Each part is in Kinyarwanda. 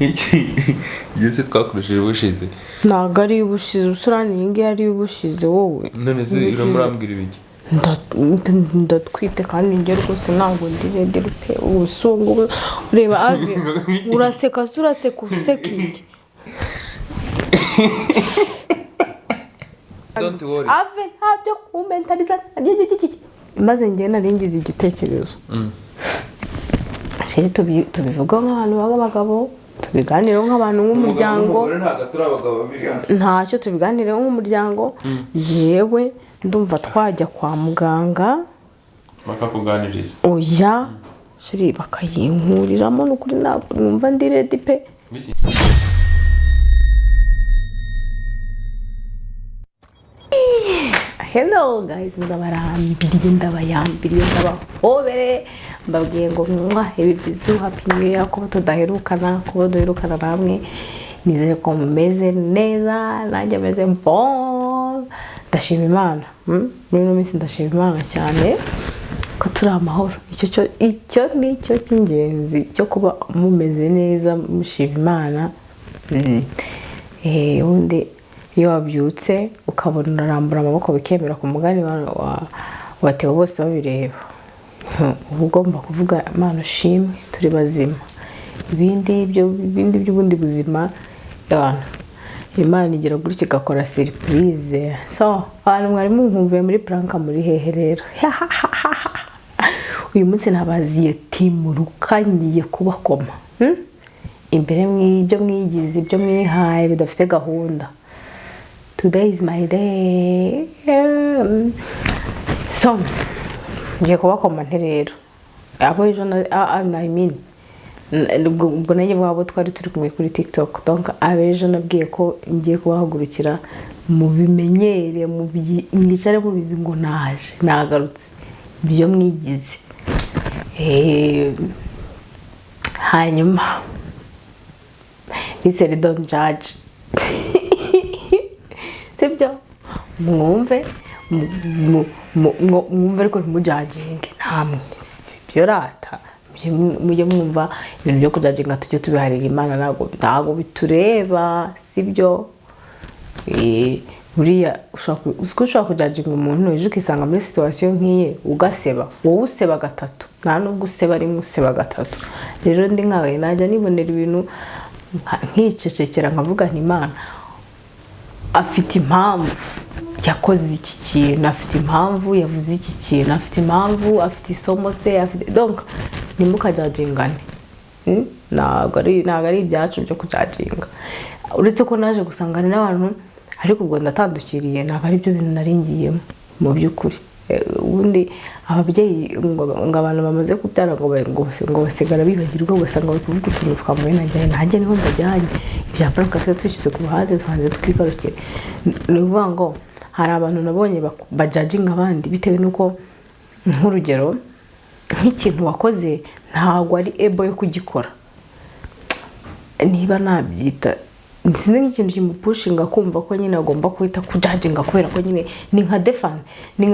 Iyo se twakoresheje ubushize? Ntabwo ari iy'ubushize, usurani iyi ngiyi ari iy'ubushize wowe. None se uramurambwira ibiki? Ndatwite kandi njye rwose ntabwo ndi ready pe. Ubu reba Ave, uraseka se? Uraseka useka iki? Don't worry. Ave, ntabyo kumentaliza. Maze njye nari ngize igitekerezo, chéri, tubivugeho nk'abantu b'abagabo, tubiganireho nk'abantu nk'umuryango. Umugore, ntabwo turi abagabo babiri hano. Ntacyo, tubiganireho nk'umuryango. Yewe, ndumva twajya kwa muganga. Bakakuganiriza. Oya chéri, bakayinkuriramo. Ni ukuri ntabwo numva ndi ready pe. Biki? Hello guys, ndabarambiriye, ndabayambiriye, ndabahobere, mbabwiye ngo mwa ibi bizu, happy new year. Kuba tudaherukana, kuba duherukana namwe, nizere ko mumeze neza, nanjye meze bon, ndashima Imana. Muri ino minsi ndashima Imana cyane ko turi amahoro. Icyo ni cyo cy'ingenzi cyo kuba mumeze neza, mushima Imana. Ubundi iyo wabyutse ukabona urarambura amaboko bikemera, ku mugani wa Theo bose babireba, uba ugomba kuvuga: "Imana ushimwe, turi bazima." Ibindi by'ubundi buzima, abantu, Imana igira gutya igakora surprise. So abantu mwari munkumbuye muri prank, muri hehe rero? Uyu munsi nabaziye timurukangiye kubakoma. Imbere mw'ibyo mwigize, ibyo mwihaye bidafite gahunda. Today is my day. So ngiye kubakoma nte rero? Abo ejo I mean, ubwo nanjye bwabo twari turi kumwe kuri TikTok, donc abejo nabwiye ko ngiye kubahagurukira, mubimenyere, mwicare mubizi ngo naje, nagarutse, ibyo mwigize. Hanyuma listen, don't judge, sibyo? Mwumve, mwumve ariko ntimujudginge namwe, sibyo rata? Mujye mwumva, ibintu byo kujudginga tujye tubiharira Imana, ntabwo bitureba, sibyo? Buriya uzi ko ushobora kujudginga umuntu, ejo ukisanga muri situation nk'iye, ugaseba. Wowe useba gatatu, nta nubwo useba rimwe, useba gatatu. Rero ndi nkawe, najya nibonera ibintu nkicecekera, nkavuga nti: "Imana, afite impamvu yakoze iki kintu, afite impamvu yavuze iki kintu, afite impamvu, afite isomo se, afite." Donc ntimukajudgingane. Ntabwo ari ibyacu byo kujudginga, uretse ko naje gusanga hari n'abantu, ariko ubwo ndatandukiriye, ntabwo ari byo bintu nari ngiyemo mu by'ukuri. Ubundi ababyeyi ngo abantu bamaze kubyara ngo basigara bibagirwa, ugasanga bari kuvuga utuntu twamuye. Nanjye niho mbajyanye. Ibya prank twe dushyize ku ruhande, tubanze twigarukire. Ni ukuvuga ngo hari abantu nabonye bajudginga abandi bitewe n'uko, nk'urugero, nk'ikintu wakoze ntabwo ari ebo yo kugikora, niba nabyita, sinzi, nk'ikintu kimupushinga kumva ko nyine agomba guhita kujudginga, kubera ko nyine ni nka defend, ni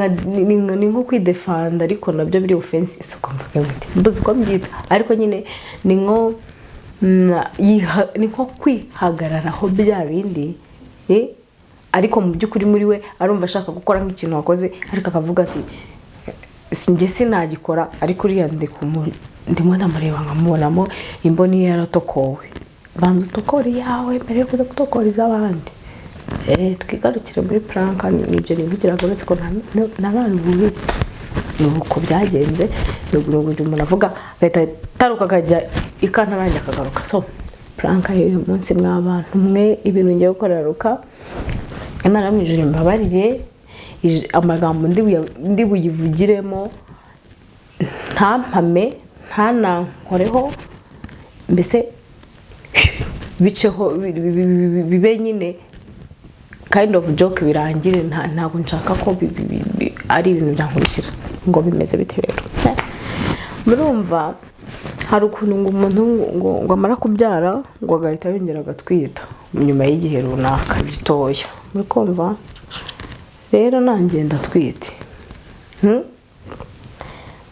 nko kwidefenda, ariko nabyo biri offense. Si uko mvuga ngo mbuze uko mbyita, ariko nyine ni nko kwihagararaho bya bindi, ariko mu by'ukuri muri we arumva ashaka gukora nk'ikintu wakoze, ariko akavuga ati: "Njye sinagikora, ariko uriya ndimo ndamureba nkamubonamo imboni ye yaratokowe." Banza utokore iyawe mbere yo kujya gutokora iz'abandi. Twigarukire muri prank. Nibyo nivugiraga, uretse ko nta bantu bubi, ni uko byagenze, ni uburyo umuntu avuga agahita ataruka akajya ikantarange akagaruka. So prank y'uyu munsi, mw'abantu mwe, ibintu ngiye gukorera Ruka, Imana yo mu ijuru imbabarire, amagambo ndi buyivugiremo ntampame, ntanankoreho, mbese biceho, bibe nyine kind of joke, birangire. Ntabwo nshaka ko ari ibintu byankurikira ngo bimeze bite. Rero murumva hari ukuntu ngo umuntu ngo amara kubyara ngo agahita yongera agatwita nyuma y'igihe runaka gitoya. Muri kumva rero, nanjye ndatwite.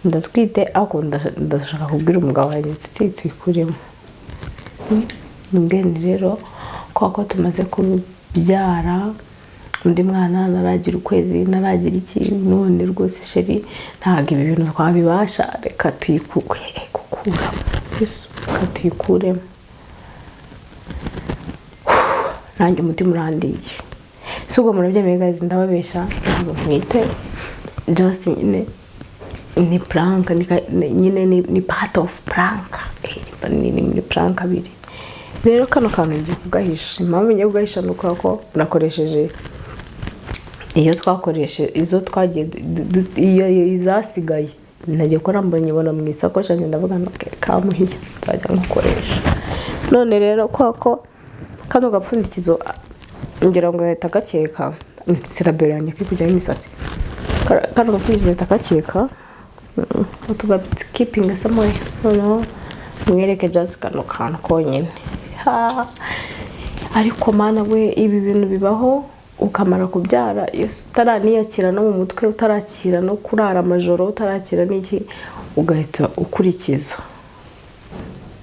Ndatwite, ariko ndashaka kubwira umugabo wanjye tuti tuyikuremo. Mbwene rero kubera ko tumaze kubyara undi mwana, naragira ukwezi, naragira iki, none rwose chéri, ntabwo ibi bintu twabibasha, reka tuyikukuramo, reka tuyikuremo. Nanjye umutima urandiye. Si ubwo murabyemeye guys? Ndababesha, ntabwo ntwite. Just nyine ni prank, nyine ni part of prank. Ni muri prank abiri. Rero kano kantu ngiye kugahisha. Impamvu ngiye kugahisha ni ukubera ko nakoresheje iyo twakoreshe, izo twagiye iyo izasigaye nagiye ko rambonye nyibona mu isakoshi yanjye, ndavuga ngo okay, kamuhiya nzajya nkoresha. None rero kubera ko kano gapfundikizo ngira ngo gahita gakeka sirabero yanjye kiri kujyaho imisatsi. Kano gapfundikizo gahita gakeka, tugakeepinga somewhere. Noneho mwereke just kano kantu konyine. Ha. Ariko Mana we, ibi bintu bibaho ukamara kubyara, iyo utaraniyakira no mu mutwe, utarakira no kurara amajoro, utarakira n'iki, ugahita ukurikiza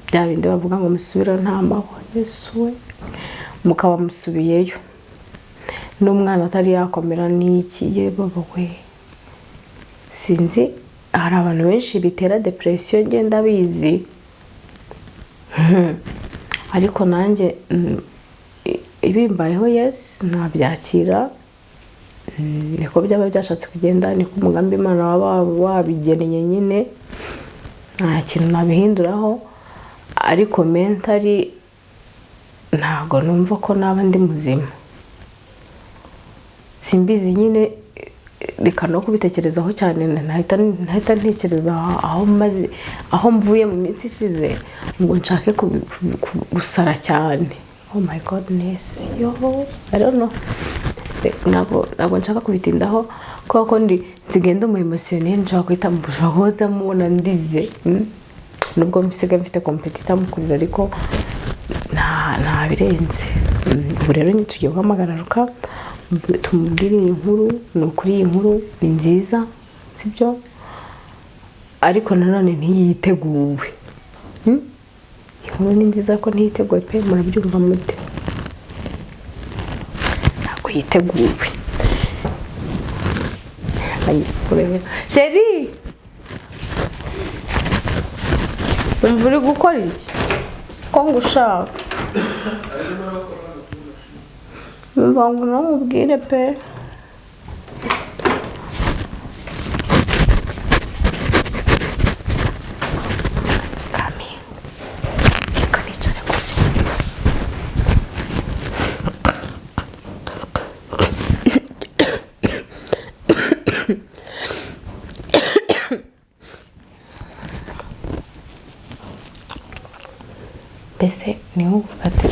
bya bindi bavuga ngo musubire nta mahwa. Yesu we, mukaba musubiyeyo n'umwana atari yakomera n'iki. Ye baba we, sinzi, hari abantu benshi bitera depression, ngenda bizi. Ariko nanjye ibimbayeho, yes, nabyakira. Niko byaba byashatse kugenda, niko umugambi Imana waba wabigennye nyine, nta kintu nabihinduraho. Ariko mentally ntabwo numva ko naba ndi muzima, simbizi nyine. Reka no kubitekerezaho cyane, ntahita ntekereza aho maze, aho mvuye mu minsi ishize, ngo nshake gusara cyane. Oh my goodness, yo, I don't know. Ntabwo nshaka kubitindaho kubera ko ndi nsigenda umu émotionnel, nshobora guhita, mushobora guhita mubona ndize. Nubwo nsigaye mfite competitor mu kurira, ariko nta birenze. Ubu rero tugiye guhamagara Ruka tumubwire iyi nkuru. Ni ukuri iyi nkuru ni nziza, sibyo? Ariko nanone ntiyiteguwe. Inkuru ni nziza ko ntiyiteguwe pe. Murabyumva mute? Ntabwo yiteguwe. Chéri, umva, uri gukora iki ko ngushaka? Umva ngo ntumubwire pe. It's coming. Reka nicare gutya. Mbese ni nko gufata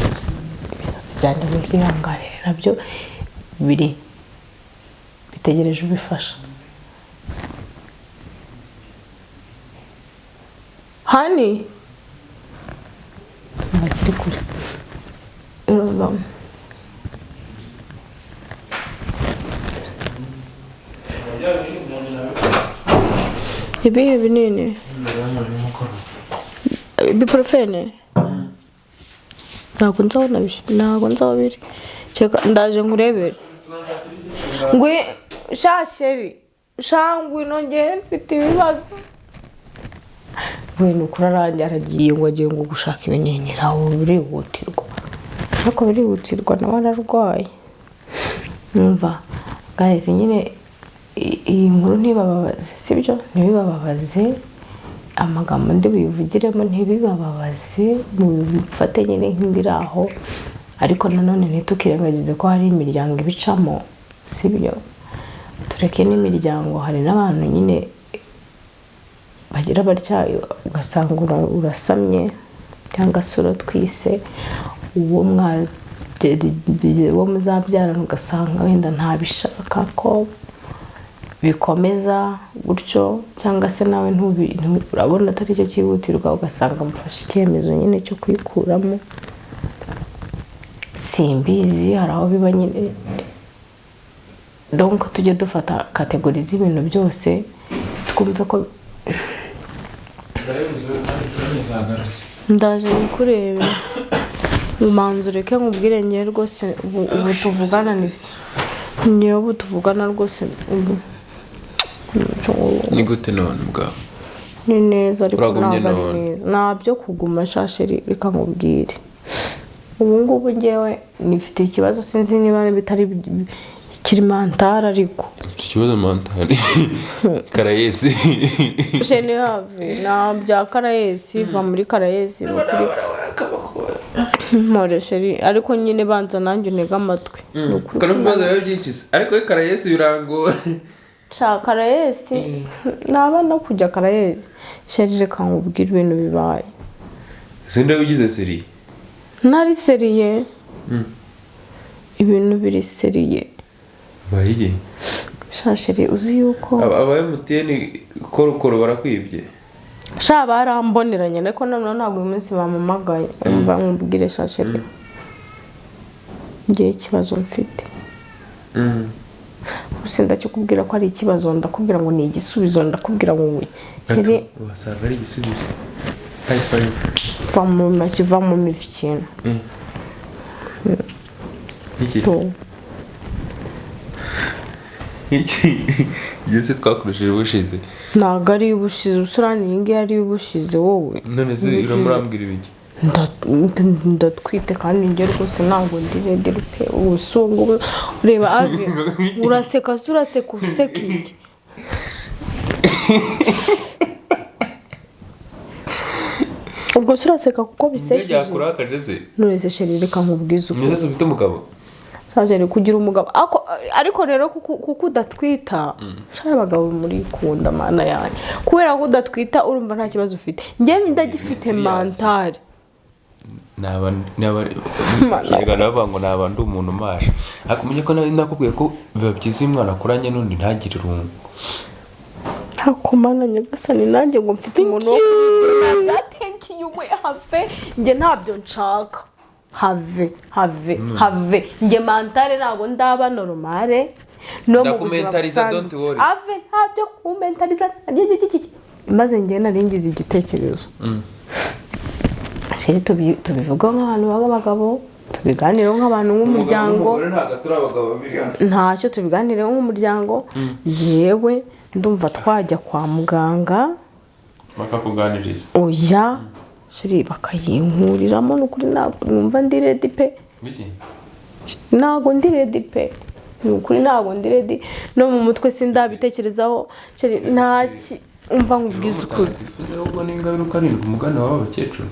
ibisatsi byanjye mubyihanganire, nabyo biri bitegereje ubifasha. Hani bakiri kure. Urumva? Ibihe binini, ibuprofen, ntabwo nzabona, ntabwo nzi aho biri. Kereka ndaje nkurebere. Ngwi sha chéri, sha ngwino, ngewe mfite ibibazo. We ni ukuri arangiye, aragiye ngo agiye ngo gushaka ibinini. Aho birihutirwa, ariko birihutirwa, nawe ararwaye. Numva guys nyine iyi nkuru ntibababaze, sibyo? Ntibibababaze, amagambo ndi buyivugiremo ntibibababaze, mubifate nyine nk'ibiri aho. Ariko nanone ntitukirengagize ko hari imiryango ibicamo, sibyo? Tureke n'imiryango, hari n'abantu nyine bagira batya ugasanga urasamye cyangwa se uratwise, uwo muzabyarana ugasanga wenda ntabishaka ko bikomeza gutyo, cyangwa se nawe urabona atari cyo cyihutirwa, ugasanga amufashe icyemezo nyine cyo kuyikuramo. Simbizi, hari aho biba nyine. Donc tujye dufata catégorie z'ibintu byose, twumve ko Zagarutse. Ndaje nikurebe. Umanza ureke nkubwire, ngewe rwose ubu tuvugana ni ngewe ubu tuvugana rwose ubu Ni gute none bwawe? Ni neza, ariko Uragumye ntabwo ari none. neza. Ntabyo kuguma sha chéri, reka nkubwire, ubu ngubu ngewe nifite ikibazo, sinzi niba bitari kiri mental, ariko Iki kibazo mental karayesi. Chéri, have, nta bya karayesi, va muri karayesi, ni ukuri. Mpore chéri, ariko nyine banza nanjye untege amatwi. Ni ukuri. Kano ibibazo biba byinshi se. Ariko we karayesi birangora. Sha karayesi naba no kujya karayesi. Chéri, reka nkubwire ibintu bibaye. Sinde ugize sérieux? Ntari sérieux, ibintu biri sérieux. Bahiye. Sha chéri, uzi yuko Aba MTN korokoro barakwibye. Sha baramboneranye, ariko noneho ntabwo uyu munsi bampamagaye. Umva nkubwire sha chéri, ngewe ikibazo mfite, gusa ndakikubwira ko ari ikibazo, ndakubwira ngo ni igisubizo, ndakubwira ngo chéri. Wasanga ari igisubizo. High five. Va mu mashyi, va mu mivi ikintu. Iki? Tu. Iki igihe se twakoresheje ubushize? Ntabwo ari iy'ubushize, usurani iyi ngiyi ari iy'ubushize wowe. None se uramurambwira ibiki? Ndatwite kandi njye rwose ntabwo ndi ready pe. Ubu si ubu ngubu, ureba ave, uraseka se? Uraseka useka iki? Ubwo se uraseka kuko bisekeje? Byakurakaje se? None se chéri, reka nkubwize ukuri. None se ufite umugabo? Chéri, kugira umugabo ariko rero kuko udatwita shaka abagabo murikunda, mana yanjye, kubera ko udatwita urumva nta kibazo ufite, njye ndagifite. Serious. Mental. Naba naba Kinyarwanda bavuga ngo naba ndi umuntu umasha, ariko umenye ko nari nakubwiye ko biba byiza iyo umwana akuranye n'undi ntagire irungu. Ariko mana nyagasani, nanjye ngo mfite umuntu wo kubwira, thank you we, have, njye ntabyo nshaka, have, have, have, njye mental ntabwo ndaba normal no mu buzima Ndakumentaliza, busanzwe. Don't worry. Ave, ntabyo kumentaliza. Maze njye nari ngize igitekerezo chéri, tubivugeho nk'abantu b'abagabo, tubiganireho nk'abantu nk'umuryango. Ntabwo turi abagabo babiri hano. Ntacyo, tubiganireho nk'umuryango. Yewe, ndumva twajya kwa muganga. Bakakuganiriza. Oya chéri, bakayinkuriramo, ni ukuri ntabwo numva ndi ready pe. Biki? Ntabwo ndi ready pe, ni ukuri ntabwo ndi ready, no mu mutwe sindabitekerezaho chéri, ntaki. Umva nkubwize ukuri. Mutagatifu ahubwo ni ingabire karindwi, umugani w'aba bakecuru.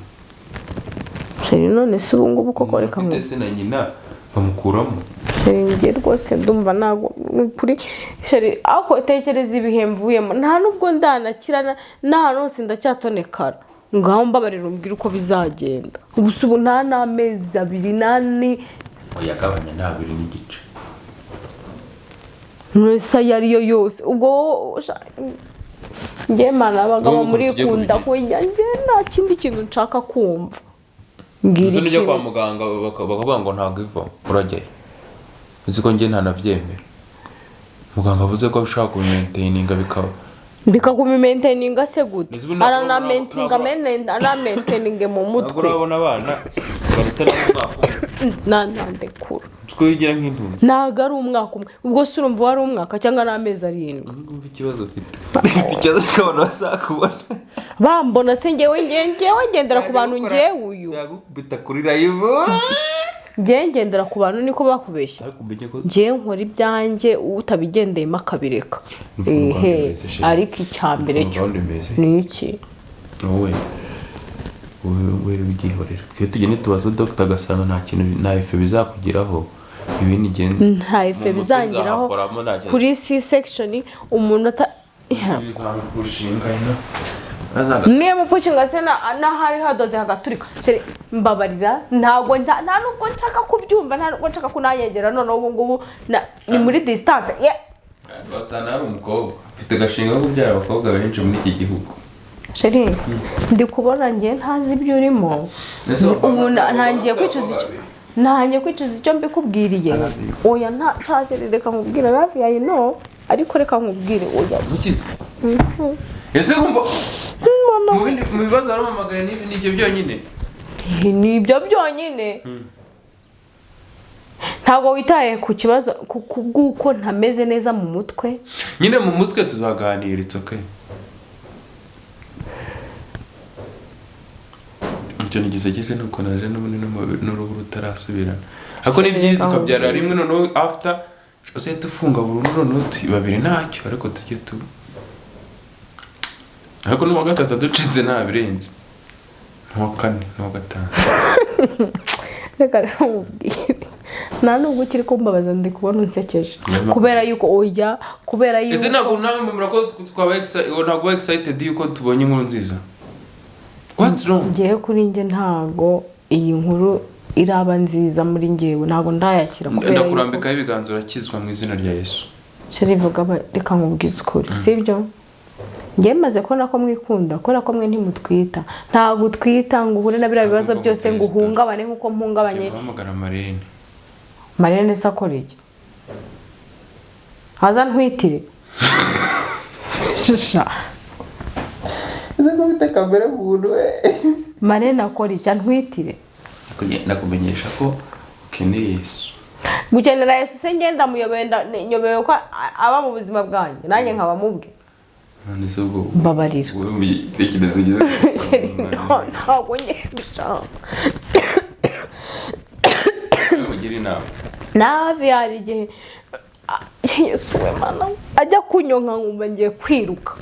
Chéri, none se ubu ngubu koko, reka Ufite ngo se na nyina bamukuramo. Chéri, njye rwose ndumva ntabwo, ni ukuri chéri, ariko tekereza ibihe mvuyemo, nta nubwo ndanakira n'ahantu hose ndacyatonekara. Ngaho mbabarira umbwire uko bizagenda. Ubu se ubu nta n'amezi 2 nta ni Oya, gabanya, ni 2 n'igice. Mwese ayo ariyo yose ubwo wowe njye mana, abagabo Wowe ukuntu tugiye murikunda. kubigira. Hoya, njye nta kindi kintu nshaka kumva, mbwira. Ese nujya kwa Ikintu muganga bakavuga ngo ntabwo iva, urajyayo? Uzi ko njye ntanabyemera, muganga avuze ko ashaka kubimaintaininga bikaba Bikakubimaintaininga se gute? Ese ubu ntabwo Aranamaintinga, anamaintaininge mu ntabwo mutwe. Urabona abana barutana n'umwaka umwe. Nandekura. Uzi ko wigira nk'intunzi. Ntabwo ari umwaka umwe, ubwo se urumva wari umwaka cyangwa n'amezi 7? Ngumva ikibazo ufite ikibazo cy'abantu bazakubona. Bambona se? Ngewe ngendera ku bantu, ngewe uyu Nzagukubita kuri live. Ngewe ngendera ku bantu, niko bakubeshya. Ariko umenye ko Ngewe nkora ibyanjye, utabigendeyemo akabireka. Numva ukuntu Ehe, bimeze, chéri. ariko icya mbere Ukuntu cyo gahunda imeze. ni iki? Wowe ubyihorera, twe tugende tubaze dogita, agasanga nta kintu, nta effet bizakugiraho, ibindi genda. Nta effet bizangiraho kuri C section umuntu ata Bizagushinga ino. Niyo mupushinga se n'ahari hadoze hagaturika. Chéri, mbabarira, ntabwo nta nubwo nshaka kubyumva, nta nubwo nshaka kunanyegera noneho ubu ngubu ni muri distance. Ye! Wasanga hari umukobwa ufite agashinga ko kubyara abakobwa benshi muri iki gihugu. Chéri, ndi kubona njye ntazi ibyo urimo. Ese Ubu ntangiye kwicuza icyo mbikubwiriye. Oya, nta cya chéri, reka nkubwire, hafi ya ino, ariko reka nkubwire, oya. Ukize ese wumva mu bindi mu bibazo waramamagaye n'ibi nibyo byonyine? Ni ibyo byonyine. Ntabwo witaye ku kibazo ku bw'uko ntameze neza mu mutwe. Nyine mu mutwe tuzaganira, it's okay. Ikintu gisekeje ni uko naje n'ubundi n'uruhu rutarasubirana, ariko ni byiza ukabyara rimwe, noneho after uzahita ufunga burundu, noneho babiri ntacyo, ariko tujye tu, ariko n'uwa gatatu ducitse nta birenze, n'uwa kane, n'uwa gatanu. Reka rero nkubwire, nta nubwo ukiri kumbabaza, ndi kubona unsekeje kubera yuko, oya, kubera yuko Ese ntabwo nawe mbona ko twaba ntabwo uba excited yuko tubonye inkuru nziza? What's wrong? Ngewe, kuri njye, ntabwo iyi nkuru iraba nziza muri ngewe, ntabwo ndayakira kubera yuko Ndakurambikaho ibiganza, urakizwa mu izina rya Yesu. Chéri, vuga reka nkubwize ukuri, sibyo? Njyewe maze kubona ko mwikunda, kubera ko mwe ntimutwita, ntabwo utwita ngo uhure na biriya bibazo Ntabwo byose ngo mutesita. uhungabane nk'uko mpungabanye. Tugiye guhamagara marraine. Marraine se akora iki? Aza ntwitire? Sha. Ese ko bita kamere muntu we? Marraine akora iki? Antwitire? Ndakumenyesha ko ukeneye Yesu. Gukenera Yesu se ngenda muyobewe? Nyobewe ko aba mu buzima bwanjye, nanjye nkaba mubwe. None se ubwo Mbabarira. Wowe mu gitekerezo ugeze Chéri, no, ntabwo ngiye mbishaka. Ugira inama. Nabi hari igihe, Yesu we Mana, ajya kunyonka nkumva ngiye kwiruka.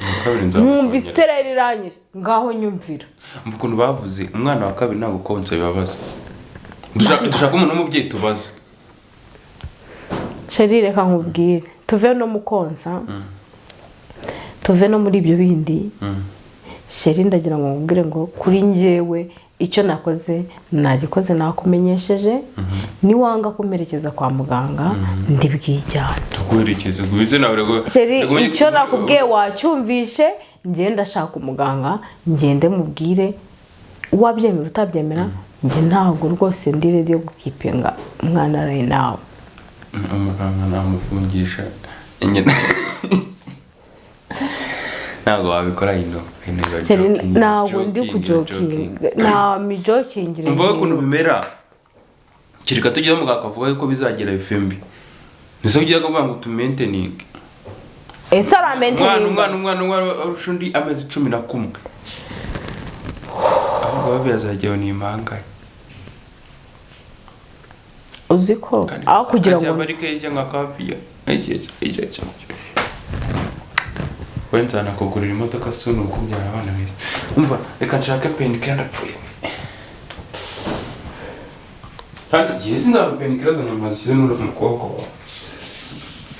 Uwa kabiri Nkumva nzamukongera. Isereri iranyishe, ngaho nyumvira. Umva ukuntu bavuze umwana wa kabiri ntabwo konsa bibabaza. Dushaka umuntu w'umubyeyi tubaza. Chéri, reka nkubwire, tuve no mu konsa, tuve no muri ibyo bindi. Chéri, ndagira ngo nkubwire ngo kuri njyewe icyo nakoze nagikoze, nakumenyesheje. Niwanga kumperekeza kwa muganga, ndibwijyane. Tuguherekeze guheze nawe rego. Chéri, icyo nakubwiye wacyumvishe. Njye ndashaka umuganga, ngende mubwire, wabyemera utabyemera, njye ntabwo rwose ndi ready yo gukeepinga umwana right now. Umuganga namufungisha nyine, ntabwo wabikora ino ino. You are Chéri, joking, you are ntabwo ndi joking, you are kujokinga, joking. nta mijokingire. Umva ukuntu bimera, kereka tujyaho muganga akavuga yuko bizagira ifembi, ndetse ugiye kuvuga ngo tumaintaininge Ese umwana. aramaintaininga? Umwana arusha undi amezi 11, ahubwo babi yazajyaho ni impanga. Uzi ko aho kugira ngo Kazaba ari keza nka kaviya. We nzanakugurira imodoka soon, ukubyara abana beza. Umva, reka nshake painkiller, ndapfuye. Kandi igihe sinzaba painkiller zanjye zishyize no mu kuboko.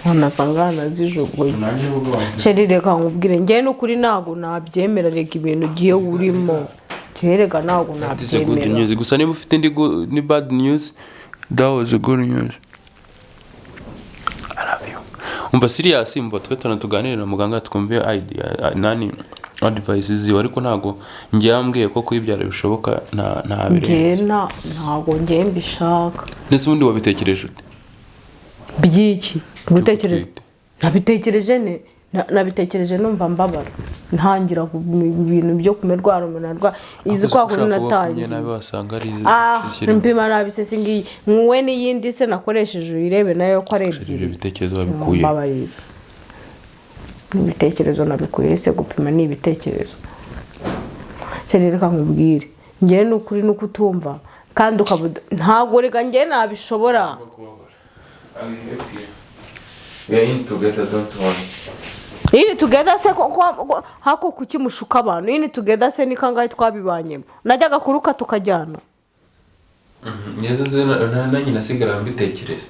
Wanasanga nazijuguye. Nanjye ubwo wanjye. Chéri, reka nkubwire, njyewe n'ukuri ntabwo nabyemera. Reka ibintu ugiye urimo, njyewe reka ntabwo That is a good nabyemera. news. Gusa niba ufite indi ni bad news, that was a good news. I love you. Umva, serious, umva, twe tuna tuganire na muganga twumve idea nani advice ziwe, ariko ntago njye yambwiye ko kuyibyara bishoboka, nta Njyewe birenze. Ntabwo njyewe mbishaka. Ndetse ubundi wabitekereje ute? By'iki gutekereza? Gutwita. Nabitekereje ne nabitekereje numva mbabara, ntangira ibintu byo kumerwara umuntu arwa izi kwa kuntu Ushaka kuba kumwe natangiye. nabi wasanga ari Ah, zikirimo. mpima nabi se singiyi nkuwe n'iyindi se nakoresheje, uyirebe nayo ko ari Ibyo ebyiri. bitekerezo wabikuye? Mbabarira, ibitekerezo nabikuye se? Gupima ni ibitekerezo? Chéri, reka nkubwire, njyewe ni ukuri ni ukutumva kandi ukaba ntabwo, reka njyewe nabishobora. We are in together, don't worry. In together se hako kuki mushuka abantu? In together se ni kangahe twabibanyemo? Najyaga kuruka tukajyana. Neza ze nanjye nasigara mbitekereza.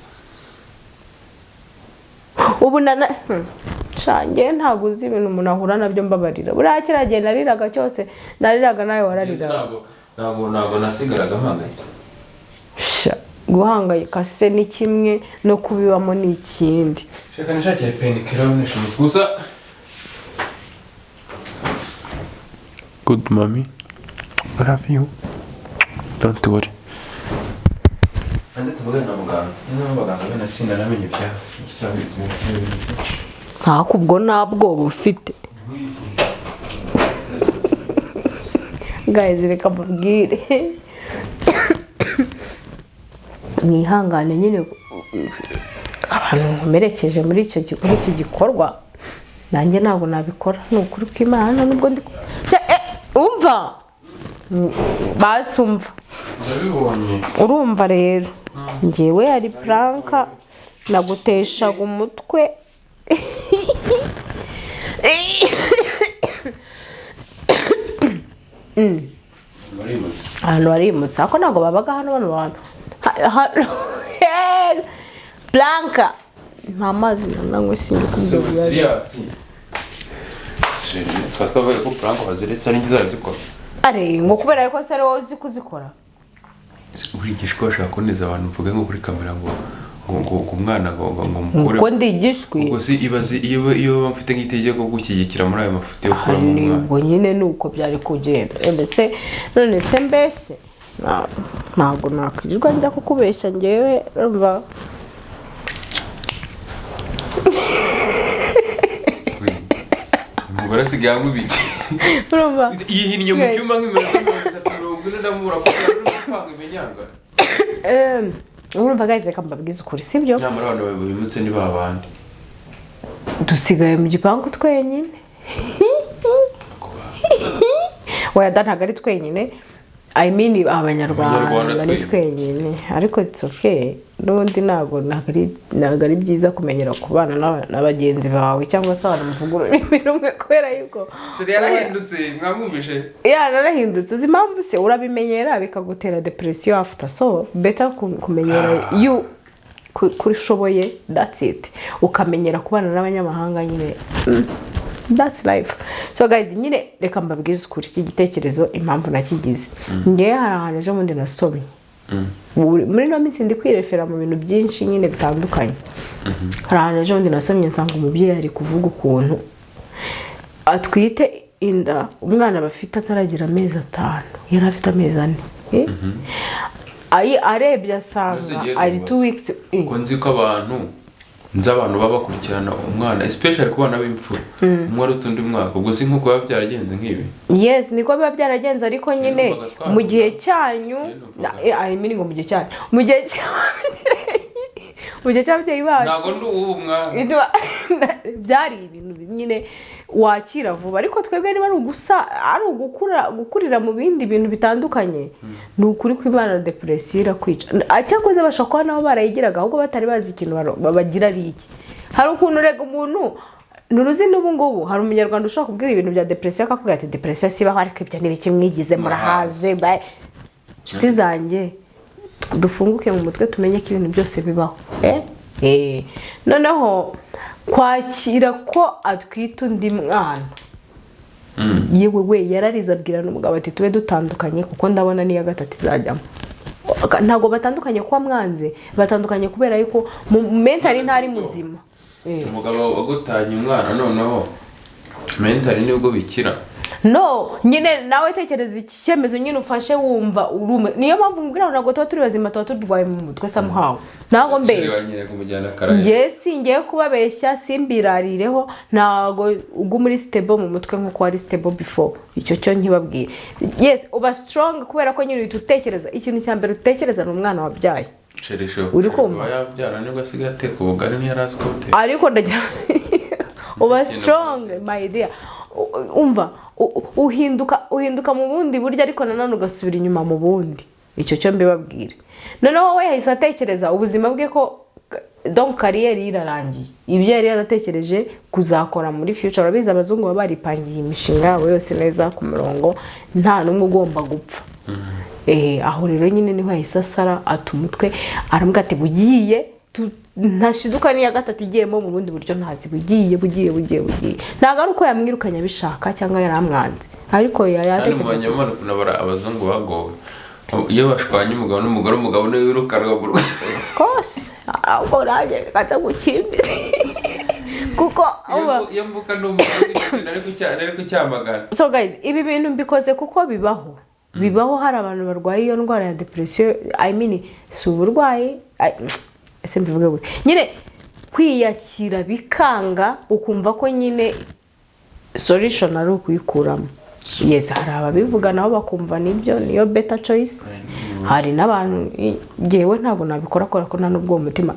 Ubu na Sha, njyewe ntabwo uzi ibintu umuntu ahura nabyo, mbabarira. Buriya kiriya gihe nariraga cyose, nariraga nawe warariraga. Ntabwo nasigaraga mpangayitse. Sha, guhangayika se ni kimwe no kubibamo ni ikindi. Shaka nishakire painkiller unesha umutwe gusa. Good mommy. I love you. Don't worry. Ande tuvugane na muganga. Niba abaganga bene sinanamenye ibyabo. Ntako ubwo nta bwoba ufite. Guys, reka mbabwire, mwihangane nyine, abantu nkomerekeje muri iki gikorwa. Nanjye ntabwo nabikora, ni ukuri kw'Imana, nubwo ndi umva basi, umva. Ndabibonye. Urumva rero, ngewe hari prank naguteshaga umutwe. Barimutse. Ahantu barimutse, ariko ntabwo babaga hano bano bantu. Prank, nta mazi nanywe, sinjye kubwira. Serious, twa twavuye ko prank baziretse, ari njye uzazikora. Are ngo kubera ko se ari wowe uzi kuzikora? Urigisha ko bashaka kuneza abantu, mvuge nko kuri kamera ngo umwana ngo mukure. Ngo ndigishwi. Ubwo si ibaze iyo mfite nk'itegeko gushyigikira muri ayo mafuti yo gukuramo Ni umwana. Ubwo nyine ni uko byari kugenda. Mbese none se mbese ntabwo nakwirirwa njya kukubeshya ngewe, urumva. Umugore asigaye anywa ibiki? Urumva. Yihinnye mu cyumba nk'iminota 30, 40, ndamubura kuko yari arimo gupanga iminyanga. Urumva guys, reka mbabwize ukuri, sibyo? Nyamara abantu bimutse ni ba bandi. Dusigaye mu gipangu twenyine. Wenda ntabwo ari twenyine, I mean Abanyarwanda. Abanyarwanda. Ni twenyine, ariko it's okay. N'ubundi ntabwo ari byiza kumenyera kubana na bagenzi bawe cyangwa se abantu muvuga ururimi rumwe, kubera yuko Chérie yarahindutse, mwamwumvishe. Ya, narahindutse. Uzi impamvu se? Urabimenyera bikagutera depression after, so better kumenyera you kuri ushoboye, that's it. Ukamenyera kubana n'abanyamahanga nyine. That's life. So guys, nyine reka mbabwize ukuri, iki gitekerezo impamvu nakigize, ngewe hari ahantu ejo bundi nasomye. Muri ino minsi ndi kwirefera mu bintu byinshi nyine bitandukanye. Hari ahantu ejo bundi nasomye, nsanga umubyeyi ari kuvuga ukuntu atwite inda umwana bafite ataragira amezi 5, yari afite amezi 4. Eh? Arebye asanga Mbese ngiye ari kumubaza. 2 weeks. Ko nzi ko abantu, nzi abantu baba bakurikirana umwana, especially ku bana b'imfura, umwe aruta undi mwaka, ubwo si nk'uko biba byaragenze nk'ibi? Yes, niko biba byaragenze, ariko nyine Numvaga twaruta. mu gihe cyanyu Numvaga. I mean ngo mu gihe cyanyu, mu gihe cy'ababyeyi, mu gihe cy'ababyeyi bacu. Ntabwo ndi uw'ubu mwana. Byari ibintu nyine wakira vuba, ariko twebwe niba ari ugusa, ari ugukura, gukurira mu bindi bintu bitandukanye, ni ukuri kw'Imana, depression irakwica. Cyakoze bashobora kuba nabo barayigiraga, ahubwo batari bazi ikintu babagira ari iki. Hari ukuntu urega umuntu nturuzi. N'ubu ngubu hari Umunyarwanda ushobora kubwira ibintu bya depression akakubwira ati: "Depression sibaho, ariko ibyo ni ibiki mwigize, murahaze." Bye. Inshuti zanjye, dufunguke mu mutwe, tumenye ko ibintu byose bibaho. Eh? Eh. Noneho kwakira ko atwite undi mwana, yewe we, yararize, abwira n'umugabo ati: "Tube dutandukanye kuko ndabona n'iya gatatu izajyamo." Ntabwo batandukanye kuba mwanze, batandukanye kubera yuko mu mentally ntari muzima. Umugabo wagutanye umwana, noneho mentally nibwo bikira. No nyine nawe tekereza iki cyemezo nyine ufashe wumva urume. Niyo mpamvu mbwira ngo ntabwo tuba turi bazima, tuba turwaye mu mutwe somehow. Ntabwo mbeshya. Nyine kumujyana karaye. Njye singiye kubabeshya, simbirarireho, ntabwo uguma muri stable mu mutwe nk'uko wari stable before. Icyo cyo nkibabwiye. Yes, uba strong kubera ko nyine uhita utekereza, ikintu cya mbere utekereza ni umwana wabyaye. Chérie. Uri kumva? Yabyara nibwo asigaye ateka ubugari, ntiyari azi ko buteka. Ariko ndagira uba strong, my dear. Umva, uhinduka mu bundi buryo, ariko nanone ugasubira inyuma mu bundi. Icyo cyo mbibabwire. Noneho wowe yahise atekereza ubuzima bwe ko donc carrière ye irarangiye, ibyo yari yaratekereje kuzakora muri future. Urabizi, abazungu baba baripangiye imishinga yabo yose neza ku murongo, nta n'umwe ugomba gupfa. Aho rero nyine niho yahise asara, ata umutwe, aramubwira ati: "Bugiye." Ntashiduka n'iya gatatu igiyemo mu bundi buryo ntazi. Bugiye, bugiye, bugiye, bugiye. Ntabwo ari uko yamwirukanye abishaka cyangwa yari amwanze, ariko yari Kandi mu yatekereje. Banyamana ukuntu abazungu bagowe, iyo bashwanye umugabo n'umugore, umugabo niwe wirukanwa mu rugo. Of course, ahubwo nanjye reka gukimbira kuko uba Iyo mvuka ndi umugore, nari kucyamagana. So guys, ibi bintu mbikoze kuko bibaho, bibaho. Hari abantu barwaye iyo ndwara ya depression. I mean, si uburwayi, ese mbivuge gute? Nyine kwiyakira bikanga, ukumva ko nyine solution ari ukuyikuramo. Yes, hari ababivuga nabo bakumva nibyo, niyo better choice. Hari n'abantu, ngewe ntabwo nabikora kubera ko nta n'ubwo uwo mutima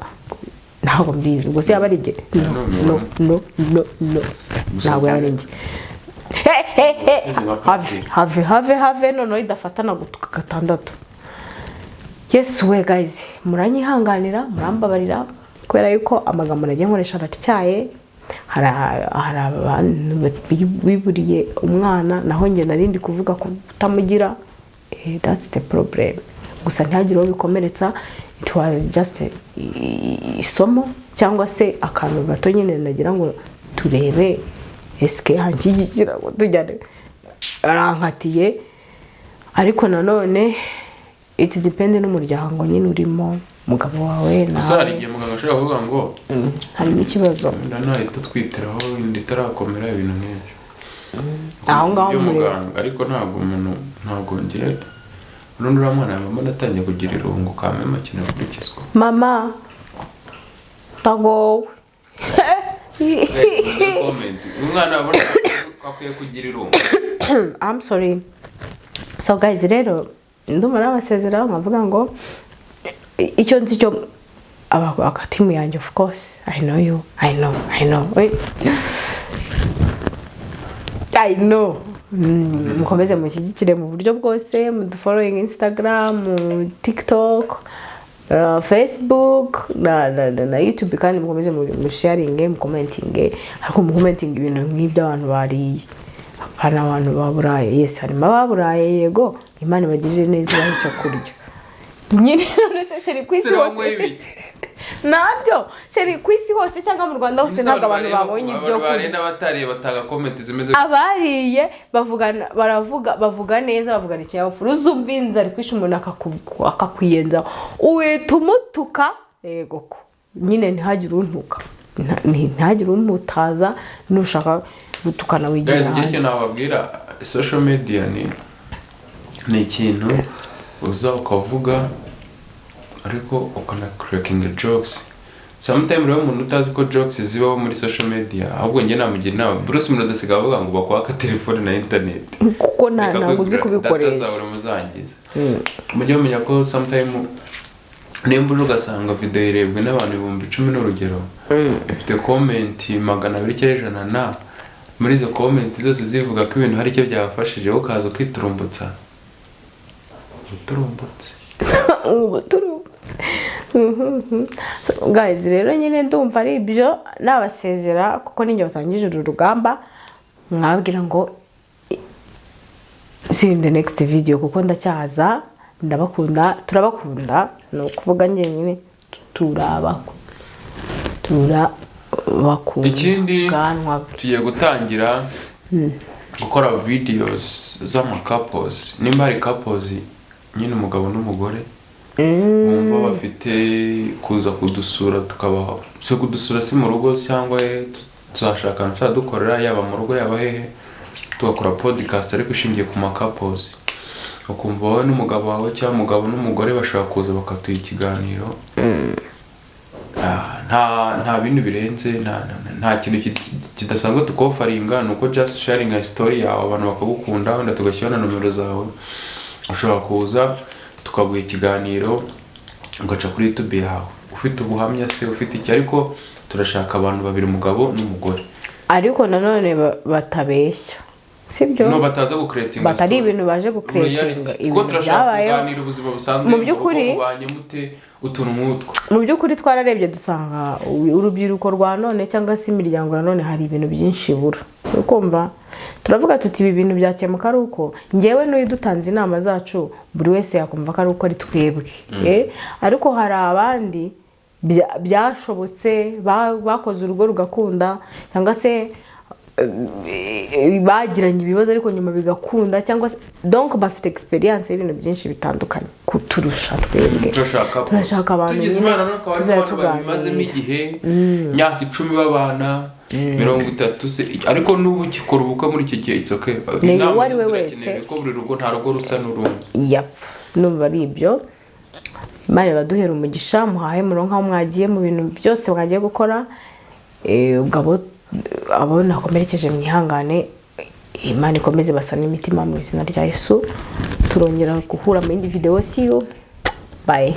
ntabwo mbizi. Ubwo se yaba ari njye? No, no, no, no, no, ntabwo yaba ari njye. He, he, he. Have, have, have, have. Noneho idafatana gutuka gatandatu. Yesu we! Guys, muranyihanganira, murambabarira kubera yuko amagambo nagiye nkoresha aratyaye. Hari abantu biburiye umwana, naho njye narindi kuvuga ko kutamugira. That's the problem. Gusa ntihagire uwo bikomeretsa. It was just isomo cyangwa se akantu gato nyine nagira ngo turebe esike yanshyigikira ngo tujyane. Arankatiye, ariko nanone it depend n'umuryango nyine urimo, umugabo wawe Gusa hari nawe. igihe muganga ashobora kuvuga ngo Harimo ikibazo. Wenda nahita twitiraho inda itarakomera, ibintu nk'ibyo. Aho ngaho Ibyo muri muganga, ariko ntabwo umuntu, ntabwo ngiye urundi. Uriya mwana yaba atangiye kugira irungu kameme, akeneye gukurikizwa. Mama tagowe. Comment. Umwana abona ko akwiye kugira irungu. I'm sorry. So guys, rero ndumva nabasezeraho nkavuga ngo icyo nzi cyo aba team yanjye, of course I know you, I know, I know. Wait. I know. Mukomeze mushyigikire mu buryo bwose, mudufollowing Instagram, TikTok, Facebook na YouTube, kandi mukomeze musharinge, mucommentinge, ariko mucommentinge ibintu nk'ibyo abantu bariye. Hari abantu baburaye, yes, harimo ababuraye, yego, Imana ibagirire neza, ibahe icyo kurya nyine. None se chéri, ku isi Se hose wanyweye ibiki? Nabyo chéri, ku isi hose cyangwa mu Rwanda hose, ntabwo abantu babonye ibyo kurya. Bareba n'abatariye batanga comment zimeze. Abariye bavugana, baravuga, bavuga neza, bavugana ikinyabupfura. Uzumva inzara ikwishe umuntu akakwiyenzaho, uhita umutuka. Yego ko nyine ntihagire untuka. Ntihagire umutaza. Nushaka gutukana wigira Guys, igihe ahandi. cyo nababwira, social media ni ikintu uza ukavuga ariko ukana cracking jokes sometimes. Rero umuntu utazi ko jokes zibaho muri social media, ahubwo njye namugira inama, Bruce Melody asigaye avuga ngo bakwaka telefone na internet. Kuko nta Reka ntabwo uzi kwigurira data kubikoresha. zawe uramuzangiza. Mujye mumenya ko sometime nimba uje ugasanga video irebwe n'abantu 10,000, n'urugero, ifite comment 200 cyangwa 100, na muri izo comment zose zivuga ko ibintu hari icyo byabafashije, wowe ukaza ukiturumbutsa, uturumbutse. Ubu turi. So, guys, rero nyine ndumva ari ibyo nabasezera, kuko ninjye watangije uru rugamba. Mwabwira ngo see you in the next video, kuko ndacyaza. Ndabakunda, turabakunda. Ni ukuvuga njyenyine, turabakunda, turabakunda. Ikindi, Bwanwa. tugiye gutangira gukora videos z'amacouples. Nimba hari couples nyine, umugabo n'umugore, bumva bafite kuza kudusura, tukabaha, si kudusura, si mu rugo cyangwa he, tuzashaka ahantu dukorera, yaba mu rugo, yaba hehe, tugakora podcast ariko ishingiye ku macouples, ukumva wowe n'umugabo wawe cyangwa umugabo n'umugore bashobora kuza bakatuha ikiganiro. Nta bindi birenze, nta kintu kidasanzwe tukofferinga, ni uko just sharing a story yawe, abantu bakagukunda, wenda tugashyiraho na nomero zawe, ushobora kuza tukaguha ikiganiro, ugaca kuri YouTube yawe ufite ubuhamya se, ufite iki. Ariko turashaka abantu babiri, umugabo n'umugore. Ariko nanone batabeshya, sibyo? No bataza gucreatinga Batari story. ibintu baje gucreatinga, Reality. ibintu Kuko turashaka byabayeho. kuganira ubuzima busanzwe, Mu by'ukuri- mubanye mute, utuntu nk'utwo. Mu by'ukuri twararebye dusanga urubyiruko rwa none cyangwa se imiryango ya none hari ibintu byinshi ibura. Ukumva turavuga tuti ibi bintu byakemuka ari uko ngewe n'uyu dutanze inama zacu, buri wese yakumva ko ari uko ari twebwe. Ariko hari abandi byashobotse, bakoze urugo rugakunda, cyangwa se bagiranye ibibazo ariko nyuma bigakunda, cyangwa se donc bafite experience y'ibintu byinshi bitandukanye kuturusha twebwe. Turashaka Turashaka abantu tugize nyine Imana nuko tuzajya abantu babimazemo tuganira. igihe, imyaka 10 babana, 30 se, ariko n'ubu ukikora ubukwe muri iki gihe, it's okay. Ni Inama uwo ari we zo wese. zirakenewe, ko buri rugo, nta rugo rusa n'urundi. Yap, numva ari ibyo. Imana ibaduhera umugisha, muhahe muronka aho mwagiye mu bintu byose mwagiye gukora. Ubwo abo nakomerekeje mwihangane. Imana ikomeze basane imitima mu izina rya Yesu. Turongera guhura mu yindi video. See you, bye.